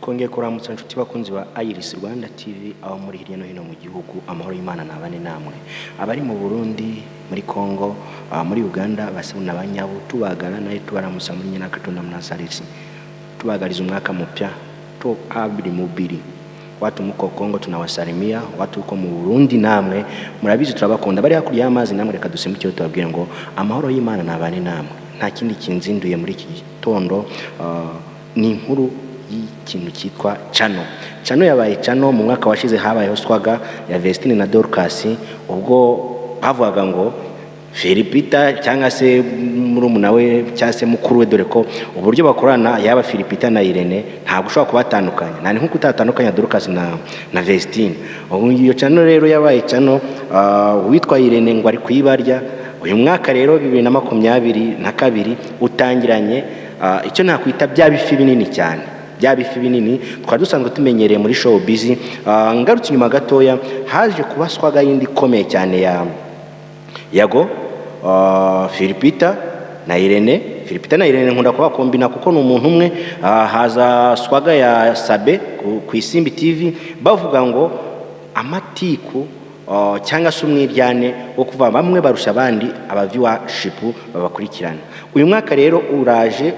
Twongeye kuramutsa inshuti bakunzi ba Iris Rwanda TV aho muri hirya no hino mu gihugu. Amahoro y'Imana nabane namwe. Abari mu Burundi, muri Congo, muri Uganda, basabuna abanyabu tubagara naye tubaramutsa muri nyina Katonda Munasarisi, tubagariza umwaka mupya to abiri mubiri. Watu muko Kongo tunawasalimia, watu uko mu Burundi namwe murabizi turabakunda. Bari hakurya y'amazi namwe reka dusimbukire tubabwire ngo amahoro y'Imana nabane namwe. Nta kindi kinzinduye muri iki gitondo, ni inkuru y'ikintu cyitwa channel. Channel yabaye channel. Mu mwaka washize habayeho saga ya Vestine na Dorcas, ubwo bavugaga ngo Philipita cyangwa se murumuna we cyangwa se mukuru we, dore ko uburyo bakorana yaba Philipita na Irene ntabwo ushobora kubatandukanya, nta nkuko utatandukanya Dorcas na Vestine. Ubu iyo channel rero yabaye channel, uwitwa Irene ngo ari kuyibarya. Uyu mwaka rero 2022 utangiranye icyo nakwita bya bifi binini cyane, bya bifi binini twari dusanzwe tumenyereye muri showbiz. Ngarutse inyuma gatoya, haje kuba saga yindi ikomeye cyane ya Yago, Philipita na Irene. Philipita na Irene nkunda kubakombina kuko ni umuntu umwe. Haza saga ya Sabe ku Isimbi TV, bavuga ngo amatiku cyangwa se umwiryane wo kuva bamwe barusha abandi aba viewership babakurikirana. Uyu mwaka rero uraje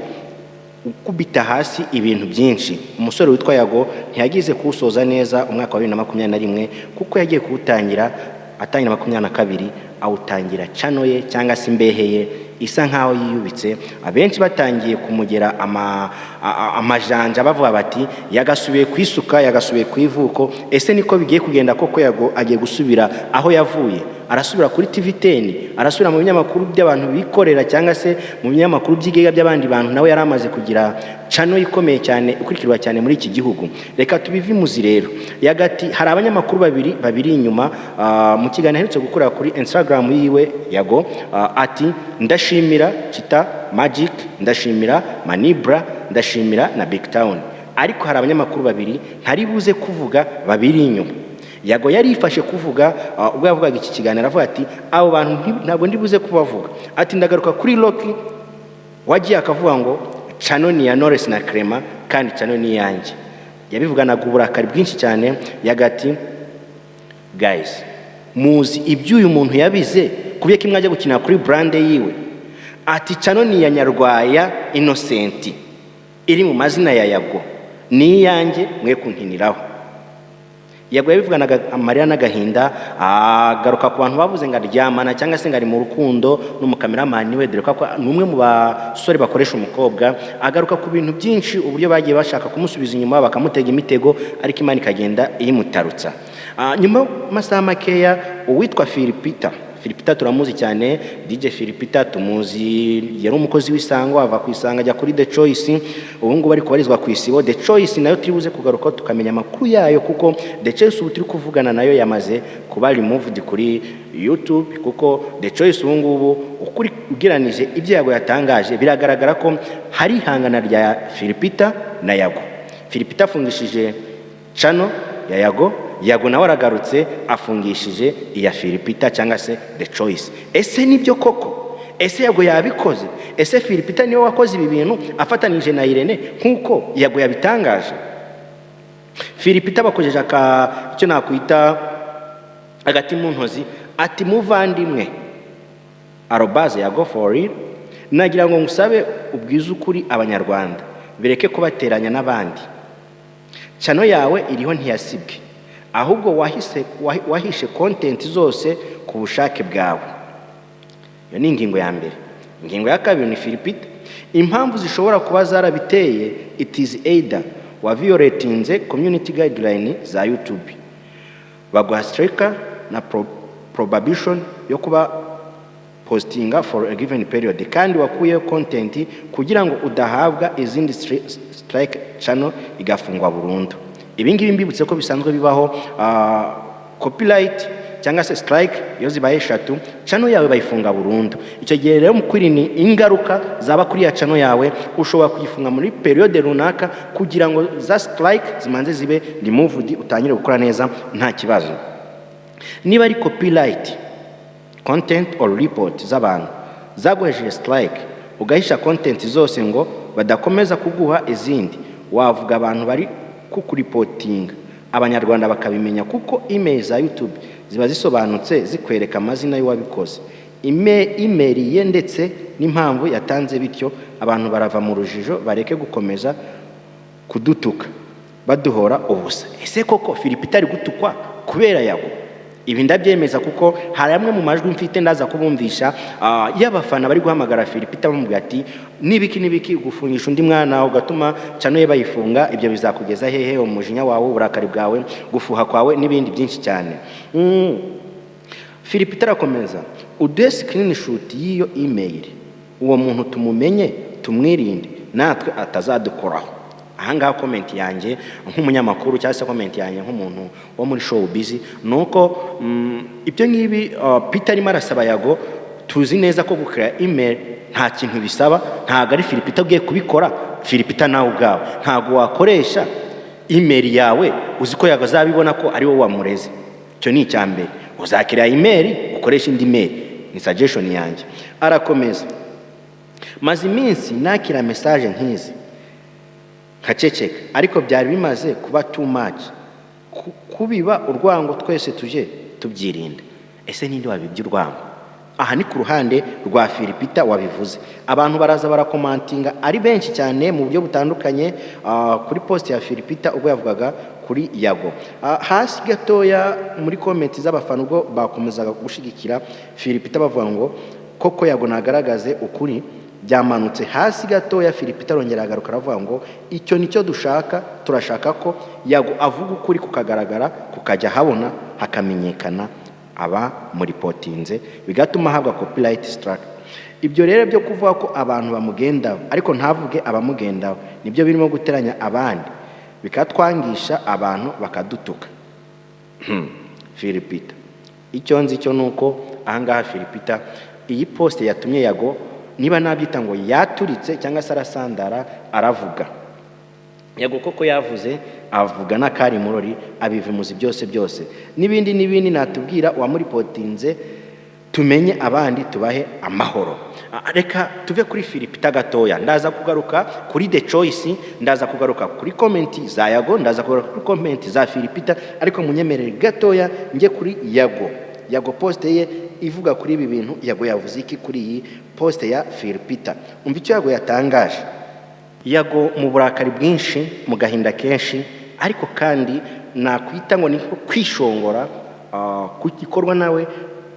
ukubita hasi ibintu byinshi. Umusore witwa Yago ntiyagize kuwusoza neza umwaka wa 2021, kuko yagiye kuwutangira atangira 22, awutangira channel ye cyangwa se imbehe ye isa nkaho yiyubitse. Abenshi batangiye kumugera amajanja, bavuga bati yagasubiye ku isuka, yagasubiye ku ivuko. Ese niko bigiye kugenda koko? Yago agiye gusubira aho yavuye, arasubira kuri TV 10, arasubira mu binyamakuru by'abantu bikorera cyangwa se mu binyamakuru by'igiga by'abandi bantu, nawe yari amaze kugira channel ikomeye cyane ikurikirwa cyane muri iki gihugu? Reka tubive imuzi rero. Yagati hari abanyamakuru babiri babiri inyuma. Mu kiganiro aherutse gukorera kuri Instagram yiwe, Yago ati: "Ndashimira Chita Magic, ndashimira Manibra, ndashimira na Big Town, ariko hari abanyamakuru babiri ntari buze kuvuga babiri inyuma." Yago yari yifashe kuvuga ubwo yavugaga iki kiganiro, avuga ati: "Abo bantu ntabwo ndi buze kubavuga." Ati: "Ndagaruka kuri Rocky wagiye akavuga ngo channel ni ya Knowless na Clement kandi channel ni iyanjye." Yabivuganaga uburakari bwinshi cyane. Yagati: "Guys, muzi ibyo uyu muntu yabize kubye ko mwajya gukina kuri brand yiwe." Ati: "Channel ni iya Nyarwaya Innocent, iri mu mazina ya Yago, ni iyanjye, mwe kunkiniraho." Yago yabivuganaga amarira n'agahinda, agaruka ku bantu bavuze ngo aryamana cyangwa se ngo ari mu rukundo n'umukameramani we, dore ko ni umwe mu basore bakoresha umukobwa. Agaruka ku bintu byinshi, uburyo bagiye bashaka kumusubiza inyuma, bakamutega imitego, ariko Imana ikagenda iyimutarutsa. Nyuma y'amasaha makeya, uwitwa Philipita, Philipita turamuzi cyane, DJ Philipita tumuzi, yari umukozi w'Isango, ava ku Isango ajya kuri The Choice, ubu ngubu ari kubarizwa ku Isibo. The Choice nayo turi buze kugaruka tukamenya amakuru yayo, kuko The Choice ubu turi kuvugana nayo yamaze kuba removed kuri YouTube, kuko The Choice ubu ngubu ukuri ugereranije ibyo Yago yatangaje, biragaragara ko hari ihangana rya Philipita na Yago. Philipita afungishije channel ya Yago, Yago nawe aragarutse afungishije iya Philipita cyangwa se The Choice. Ese nibyo koko? Ese Yago yabikoze? Ese Philipita niwe wakoze ibi bintu afatanije na Irene nk'uko Yago yabitangaje? Philipita bakojeje aka icyo nakwita agati mu ntozi, ati: "Muvandimwe @YagoForReal, nagira ngo ngusabe ubwize ukuri Abanyarwanda bireke kubateranya n'abandi. Channel yawe iriho, ntiyasibwe, ahubwo wahishe content zose ku bushake bwawe." Iyo ni ingingo ya mbere. Ingingo ya kabiri ni Philipita: "Impamvu zishobora kuba zarabiteye, it is either wa violatinze community guideline za YouTube, baguha strike na prohibition yo kuba postinga for a given period, kandi wakuyeho content kugira ngo udahabwa izindi strike, channel igafungwa burundu." Ibi ngibi mbibutse ko bisanzwe bibaho. Copyright cyangwa se strike iyo zibaye eshatu, channel yawe bayifunga burundu. Icyo gihe rero mu kwirinda ingaruka zaba kuri ya channel yawe, ushobora kuyifunga muri période runaka kugira ngo za strike zimanze zibe removed, utangire gukora neza nta kibazo. "Niba ari copyright content or report z'abantu zaguhesheje strike, ugahisha content zose ngo badakomeza kuguha izindi, wavuga abantu bari Kukuripotinga Abanyarwanda bakabimenya, kuko email za YouTube ziba zisobanutse, zikwereka amazina y'uwabikoze, email ye ndetse n'impamvu yatanze. Bityo abantu barava mu rujijo, bareke gukomeza kudutuka baduhora ubusa. Ese koko Philip ari gutukwa kubera Yago? Ibi ndabyemeza kuko hari amwe mu majwi mfite, ndaza kubumvisha, y'abafana bari guhamagara Philip bamubwira ati: "Nibiki nibiki, gufungisha undi mwana ugatuma channel ye bayifunga, ibyo bizakugeza hehe? Umujinya wawe, uburakari bwawe, gufuha kwawe n'ibindi byinshi cyane." Philip arakomeza: "Uduhe screenshot y'iyo email, uwo muntu tumumenye, tumwirinde natwe atazadukoraho." Ahangaha comment yanjye nk'umunyamakuru, cyangwa se comment yanjye nk'umuntu wo muri showbiz, ni uko ibyo ngibi Peter arimo arasaba Yago, tuzi neza ko gukora email nta kintu bisaba. Ntabwo ari Philip ugiye kubikora. Philip, nawe ubwawe ntabwo wakoresha email yawe uzi ko Yago azabibona ko ari wowe wamureze. Icyo ni icya mbere. Uzakira email, ukoresha indi email. Ni suggestion yanjye. Arakomeza: "Maze iminsi nakira message nk'izi nkaceceka, ariko byari bimaze kuba too much. Kubiba urwango, twese tujye tubyirinda." Ese ninde wabibye urwango? Aha ni ku ruhande rwa Philipita wabivuze. Abantu baraza barakomantinga ari benshi cyane mu buryo butandukanye kuri post ya Philipita ubwo yavugaga kuri Yago. Hasi gatoya muri comment z'abafana, ubwo bakomezaga gushyigikira Philipita bavuga ngo koko Yago nagaragaze ukuri. Byamanutse hasi gatoya, Philipita arongera agaruka aravuga ngo icyo nicyo dushaka, turashaka ko Yago avuga ukuri kukagaragara, kukajya habona, hakamenyekana aba muripotinze, bigatuma ahabwa copyright strike. Ibyo rero byo kuvuga ko abantu bamugendaho ariko ntavuge abamugendaho, nibyo birimo guteranya abandi, bikatwangisha abantu, bakadutuka. Philipita, icyo nzi cyo ni uko ahangaha Philipita, iyi post yatumye Yago, niba nabyita ngo yaturitse cyangwa se arasandara, aravuga. Yago koko yavuze, avuga n'akari murori, abivimuzi byose byose n'ibindi n'ibindi. Natubwira uwamuripotinze, tumenye abandi, tubahe amahoro. Reka tuve kuri Philipita gatoya. Ndaza kugaruka kuri The Choice, ndaza kugaruka kuri comment za Yago, ndaza kugaruka kuri comment za Philipita, ariko munyemerere gatoya njye kuri Yago. Yago, post ye ivuga kuri ibi bintu. Yago yavuze iki kuri iyi post ya Philipita? Umva icyo Yago yatangaje. Yago mu burakari bwinshi, mu gahinda kenshi, ariko kandi nakwita ngo ni nko kwishongora ku gikorwa nawe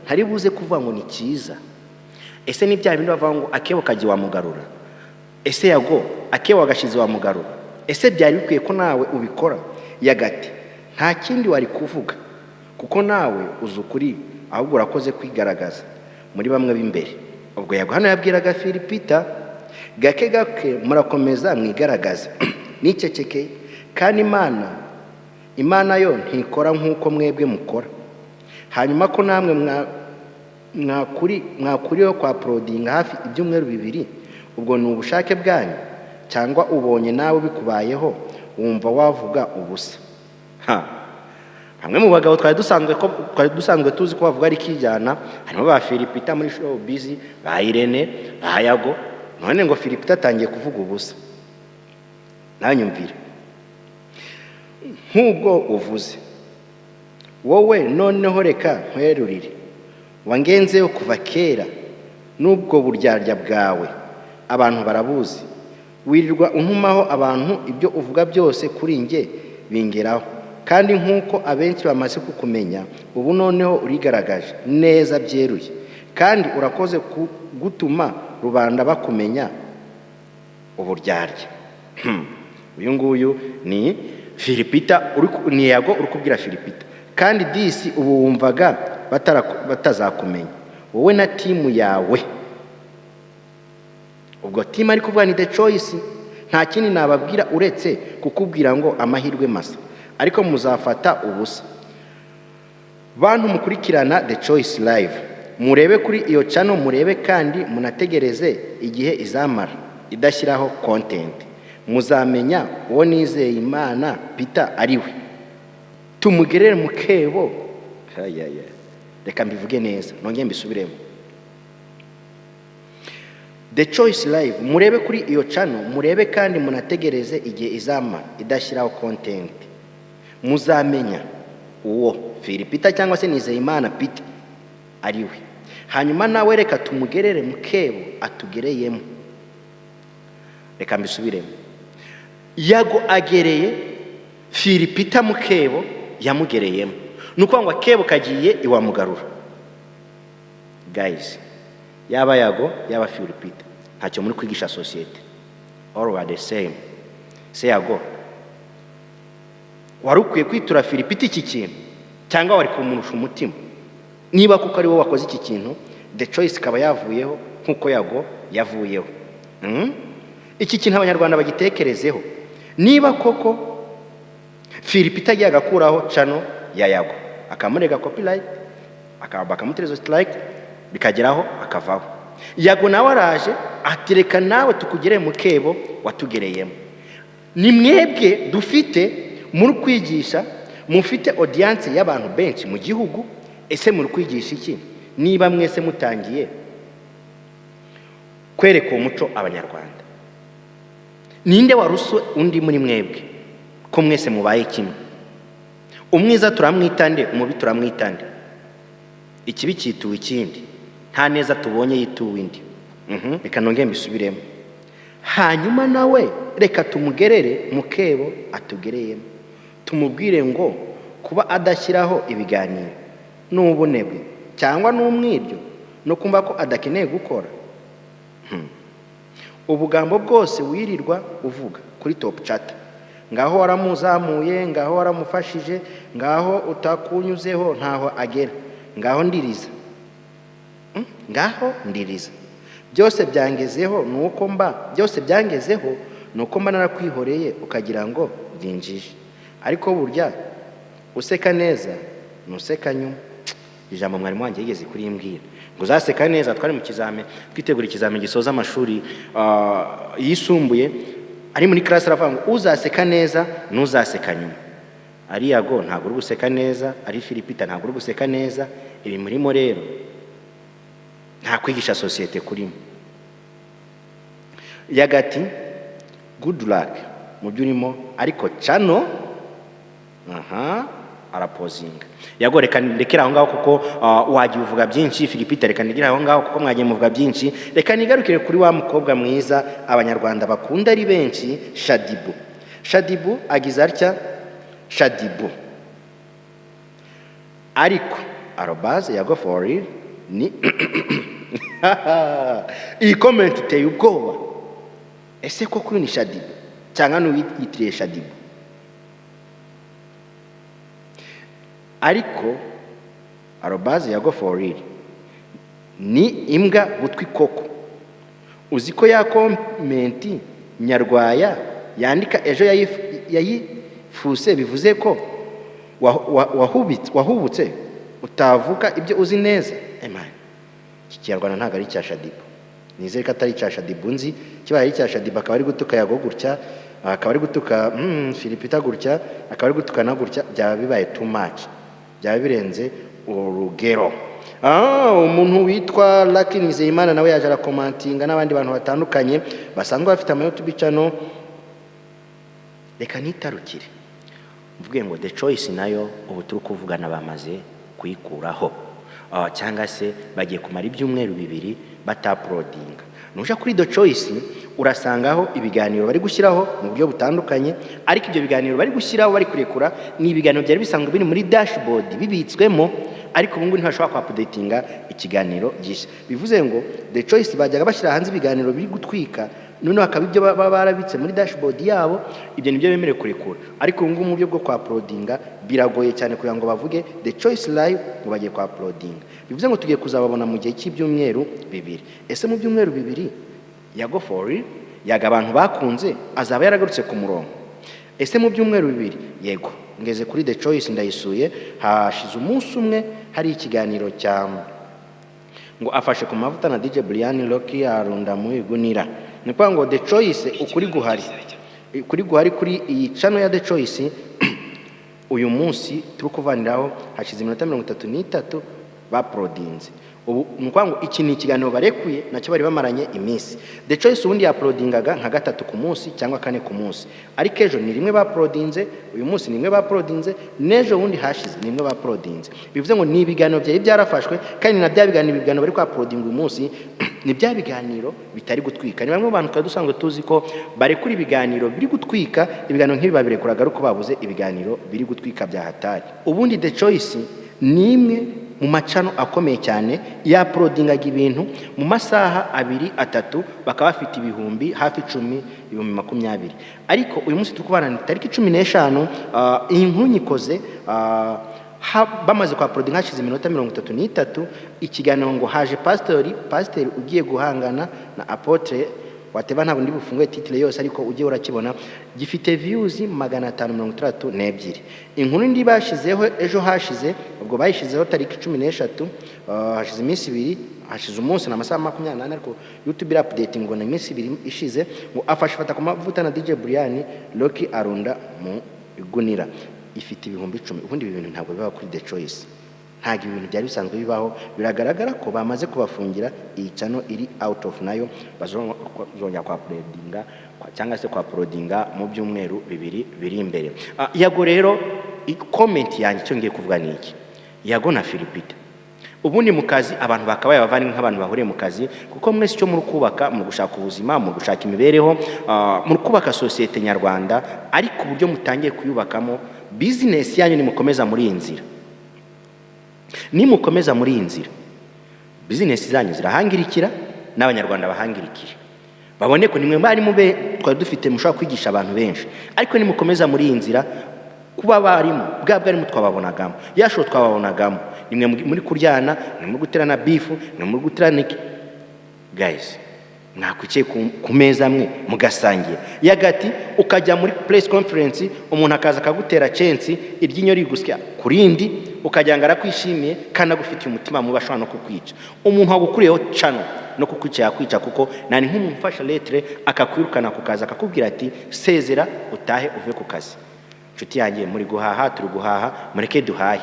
ntari buze kuvuga ngo ni cyiza. Ese ni bya bindi bavuga ngo akebo kajya wamugarura? Ese Yago, akebo wagashize wamugarura? Ese byari bikwiye ko nawe ubikora? Yagati nta kindi wari kuvuga kuko nawe uzi ukuri, ahubwo urakoze kwigaragaza muri bamwe b'imbere. Ubwo Yago hano yabwiraga Philipita: "Gake gake murakomeza mwigaragaze, nicecekeye. Kandi Imana yo ntikora nk'uko mwebwe mukora. Hanyuma ko namwe mwakuriyeho kwa porodinga hafi ibyumweru 2, ubwo ni ubushake bwanyu cyangwa ubonye nawe bikubayeho wumva wavuga ubusa?" Ha, bamwe mu bagabo twari dusanzwe tuzi ko bavuga ari kijyana, harimo ba Philipita muri showbiz, ba Irene, ba Yago, none ngo Philipita atangiye kuvuga ubusa. Nanyumvire nk'ubwo uvuze wowe. Noneho reka nkwerurire, wangenzeyo kuva kera n'ubwo buryarya bwawe abantu barabuzi. Wirirwa untumaho abantu, ibyo uvuga byose kuri njye bingeraho. Kandi nk'uko abenshi bamaze kukumenya, ubu noneho urigaragaje neza byeruye, kandi urakoze gutuma rubanda bakumenya uburyarya." Uyu nguyu ni Philipita, ni Yago uri kubwira Philipita. "Kandi disi ubu wumvaga batazakumenya wowe na team yawe." Ubwo team ari kuvuga ni The Choice. "Nta kindi nababwira uretse kukubwira ngo amahirwe masa, ariko muzafata ubusa. Bantu mukurikirana The Choice Live, murebe kuri iyo channel, murebe kandi munategereze igihe izamara idashyiraho content, muzamenya uwo nizeye Imana Peter ari we. Tumugerere mu kebo." Reka mbivuge neza, nongere mbisubiremo. The Choice Live, murebe kuri iyo channel, murebe kandi munategereze igihe izamara idashyiraho content, muzamenya uwo Philipita cyangwa se Nizeyimana Peter ari we. Hanyuma nawe reka tumugerere mu kebo atugereyemo. Reka mbisubiremo: Yago agereye Philipita mu kebo yamugereyemo, ni ukuvuga ngo akebo kagiye iwamugarura. Guys, yaba Yago, yaba Philipita, ntacyo muri kwigisha sosiyete, all are the same. Se Yago, wari ukwiye kwitura Philipita iki kintu cyangwa wari kumurusha umutima, niba kuko ari wowe wakoze iki kintu, The Choice ikaba yavuyeho nk'uko Yago yavuyeho? Iki kintu Abanyarwanda bagitekerezeho. Niba koko Philipita agiye agakuraho channel ya Yago, akamurega copyright, bakamutereza strike, bikageraho akavaho, Yago nawe araje atereka nawe tukugere mu kebo watugereyemo. Ni mwebwe dufite muri kwigisha, mufite audience y'abantu benshi mu gihugu. Ese muri kwigisha iki niba mwese mutangiye kwereka uwo muco Abanyarwanda? Ninde waruse undi muri mwebwe, ko mwese mubaye kimwe? Umwiza turamwita nde? Umubi turamwita nde? Ikibi cyituwe ikindi, nta neza tubonye yituwe indi. Reka nongere mbisubiremo: hanyuma nawe reka tumugerere mu kebo atugereyemo, tumubwire ngo kuba adashyiraho ibiganiro ni ubunebwe cyangwa ni umwiryo no kumva ko adakeneye gukora. Ubugambo bwose wirirwa uvuga kuri Top Chat, ngaho waramuzamuye, ngaho waramufashije, ngaho utakunyuzeho ntaho agera, ngaho ndiriza. Ngaho ndiriza, byose byangezeho ni uko mba, byose byangezeho ni uko mba narakwihoreye ukagira ngo byinjije, ariko burya useka neza ntuseka nyuma. Ijambo mwarimu wanjye yigeze kurimbwira ngo uzaseka neza, twari mu kizame twitegura ikizame gisoza amashuri yisumbuye, ari muri classe aravuga ngo uzaseka neza ntuzaseka nyuma. Ari Yago ntabwo uri guseka neza, ari Philipita ntabwo uri guseka neza. Ibi murimo rero nta kwigisha sosiyete kurimo. Yagati, good luck mu byo urimo, ariko channel aha arapozinga. Yago, reka ndekere aho ngaho kuko wagiye uvuga byinshi. Philipita, reka ndekere aho ngaho kuko mwagiye muvuga byinshi. Reka nigarukire kuri wa mukobwa mwiza Abanyarwanda bakunda ari benshi, Shaddyboo. Shaddyboo agize atya, Shaddyboo ariko @YagoForReal ni iyi comment iteye ubwoba. Ese koko uyu ni Shaddyboo cyangwa n'uwiyitiriye Shaddyboo? Ariko @YagoForReal ni imbwa butwi koko. Uzi ko ya comment Nyarwaya yandika ejo yayifuse, bivuze ko wahubutse utavuga ibyo uzi neza. Emani, iki Kinyarwanda ntabwo ari icya Shaddyboo. Nizere ko atari icya Shaddyboo nzi. Kibaye ari icya Shaddyboo, akaba ari gutuka Yago gutya, akaba ari gutuka Philipita gutya, akaba ari gutukana gutya, byaba bibaye too much, byaba birenze urugero. Umuntu witwa Lucky Nizeyimana nawe yaje arakomantinga, n'abandi bantu batandukanye basanzwe bafite ama YouTube channel. Reka nitarukire mvuge ngo The Choice nayo ubu turi kuvugana bamaze kuyikuraho, cyangwa se bagiye kumara ibyumweru 2 bataprodinga. Nuja kuri The Choice urasangaho ibiganiro bari gushyiraho mu buryo butandukanye, ariko ibyo biganiro bari gushyiraho, bari kurekura, ni ibiganiro byari bisanzwe biri muri dashboard bibitswemo, ariko ubu ngubu ntibashobora kuhaupdatinga ikiganiro gishya. Bivuze ngo The Choice bajyaga bashyira hanze ibiganiro biri gutwika, noneho hakaba ibyo baba barabitse muri dashboard yabo, ibyo nibyo bemerewe kurekura. Ariko ubu ngubu mu buryo bwo kuuploadinga biragoye cyane kugira ngo bavuge The Choice Live ngo bagiye kuuploadinga. Bivuze ngo tugiye kuzababona mu gihe cy'ibyumweru 2. Ese mu byumweru 2 Yago for real, Yaga abantu bakunze, azaba yaragarutse ku murongo? Ese mu byumweru 2? Yego, ngeze kuri The Choice ndayisuye, hashize umunsi umwe hari ikiganiro cya ngo afashe ku mavuta na DJ Brian Rocky arunda mu igunira. Ni ukuvuga ngo The Choice ukuri guhari kuri iyi channel ya The Choice, uyu munsi turi kuvaniraho hashize iminota 33 baprodinze. Ubu ni ukuvuga ngo iki ni ikiganiro barekuye, nacyo bari bamaranye iminsi. The Choice ubundi yauploadingaga nka gatatu ku munsi cyangwa kane ku munsi, ariko ejo ni rimwe bauploadinze, uyu munsi ni rimwe bauploadinze, n'ejo bundi hashize ni rimwe bauploadinze. Bivuze ngo ni ibiganiro byari byarafashwe, kandi na bya biganiro, ibiganiro bari kuuploadinga uyu munsi ni bya biganiro bitari gutwika. Ni bamwe mu bantu twari dusanzwe tuzi ko barekura ibiganiro biri gutwika. Ibiganiro nk'ibi babirekuraga ari uko babuze ibiganiro biri gutwika bya hatari. Ubundi The Choice ni imwe mu ma channel akomeye cyane, yauploadingaga ibintu mu masaha 2, 3, bakaba bafite ibihumbi hafi 10, 20,000. Ariko uyu munsi turi kubana ni tariki 15. Iyi nkuru nyikoze bamaze kwa uploadinga hashize iminota 33. Ikiganiro ngo haje pasiteri ugiye guhangana na apôtre wateba. Ntabwo ndi bufungue title yose, ariko ujye urakibona, gifite views 562. Inkuru indi bashizeho ejo hashize, ubwo bayishizeho tariki 13, hashize iminsi 2, hashize umunsi ni amasaha 24, ariko YouTube ira update ngo ni iminsi 2 ishize, ngo afashe fata ku mavuta na DJ Brian Rocky arunda mu igunira, ifite 10,000. Ubundi ibi bintu ntabwo bibaho kuri The Choice, ntabwo ibi bintu byari bisanzwe bibaho. Biragaragara ko bamaze kubafungira iyi channel, iri out of, nayo bazongera kwa uploadinga cyangwa se kwa uploadinga mu byumweru 2 biri imbere. Yago rero, comment yanjye, icyo ngiye kuvuga ni iki: Yago na Philipita, ubundi mu kazi abantu bakabaye abavandimwe, nk'abantu bahuriye mu kazi, kuko mwese icyo muri kubaka, mu gushaka ubuzima, mu gushaka imibereho, muri kubaka sosiyete nyarwanda. Ariko uburyo mutangiye kuyubakamo business yanyu, nimukomeza muri iyi nzira, nimukomeza muri iyi nzira, business zanyu zirahangirikira n'Abanyarwanda bahangirikire, babone ko nimwe barimu be twari dufite mushobora kwigisha abantu benshi. Ariko nimukomeza muri iyi nzira, kuba abarimu bwa bwarimu twababonagamo, ya show twababonagamo, nimwe muri kuryana, nimwe muri guterana beef, nimwe muri guterana iki. Guys, mwakwicaye ku meza amwe mugasangira yagati, ukajya muri press conference, umuntu akaza akagutera censi, iryinyo rigusya ku rindi, ukagira ngo arakwishimiye kandi agufitiye umutima mubi, ashobora no kukwica. Umuntu wagukuriyeho channel no kukwica yakwica, kuko nani nk'umuntu ufashe lettre akakwirukana ku kazi, akakubwira ati: "Sezera utahe uve ku kazi." Inshuti yanjye, muri guhaha, turi guhaha, mureke duhahe,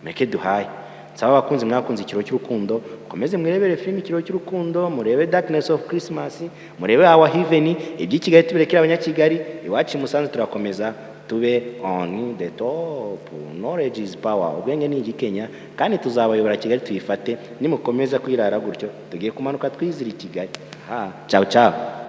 mureke duhahe. Nsaba abakunzi mwakunze Ikiro cy'Urukundo, mukomeze mwirebere filime Ikiro cy'Urukundo, murebe Darkness of Christmas, murebe Our Heaven. Iby'i Kigali tubirekere Abanyakigali, iwacu i Musanze turakomeza tube on the top. Knowledge is power, ubwenge ni igikenya, kandi tuzabayobora Kigali tuyifate. Nimukomeza kwirara gutyo, tugiye kumanuka twizira i Kigali. Ha, ciao ciao.